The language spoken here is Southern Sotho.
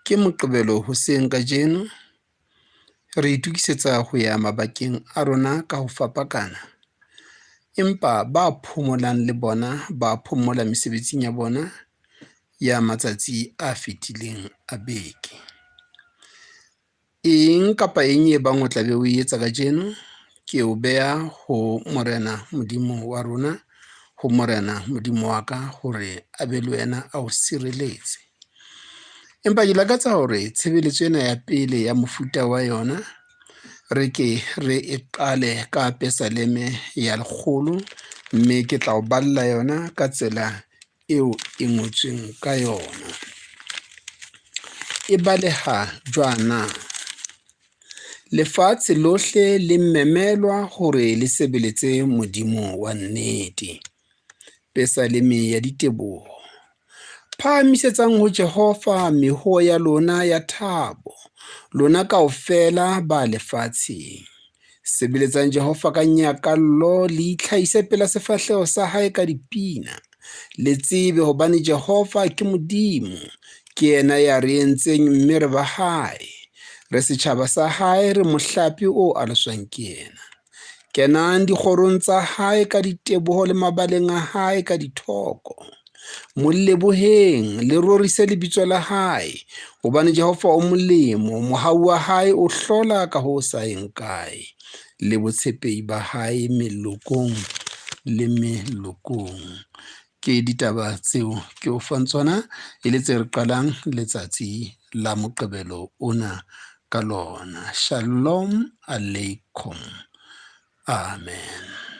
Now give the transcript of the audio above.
Ke Moqebelo hoseng kajeno, re itokisetsa ho ya mabakeng a rona ka ho fapakana, empa ba phomolang le bona ba phomola mesebetsing ya bona ya matsatsi a fetileng a beke. Eng kapa eng e bang o tla be o etsa kajeno, ke o beha ho Morena Modimo wa rona, ho Morena Modimo wa ka hore a be le wena a o sireletse. Empa ke lakatsa hore tshebeletso ena ya pele ya mofuta wa yona re ke re e qale ka pesaleme ya 100, mme ke tla o balla yona ka tsela eo e ngotsweng ka yona. E baleha jwana. Lefatshe lohle le memelwa hore le sebeletse Modimo wa nnete. Pesaleme ya diteboho. Phahamisetsang ho Jehova mehoo ya lona ya thabo, lona kaofela ba lefatsheng. Sebeletsang Jehova ka nyakallo, le itlhahise pela sefahleho sa hae ka dipina. Le tsebe hobane Jehova ke Modimo, ke yena ya re entseng mme re ba hae. Re setjhaba sa hae, re mohlape o aloswang ke yena. Kenang dikgorong tsa hae ka diteboho le mabaleng a hae ka dithoko. Mo leboheng, le rorise lebitso la hae, hobane Jehova o molemo, mohau wa hae o hlola ka ho sa yeng kae, le botshepehi ba hae melokong le melokong. Ke ditaba tseo ke o fang tsona e le tse re qalang letsatsi la Moqebelo ona ka lona. Shalom aleikum. Amen.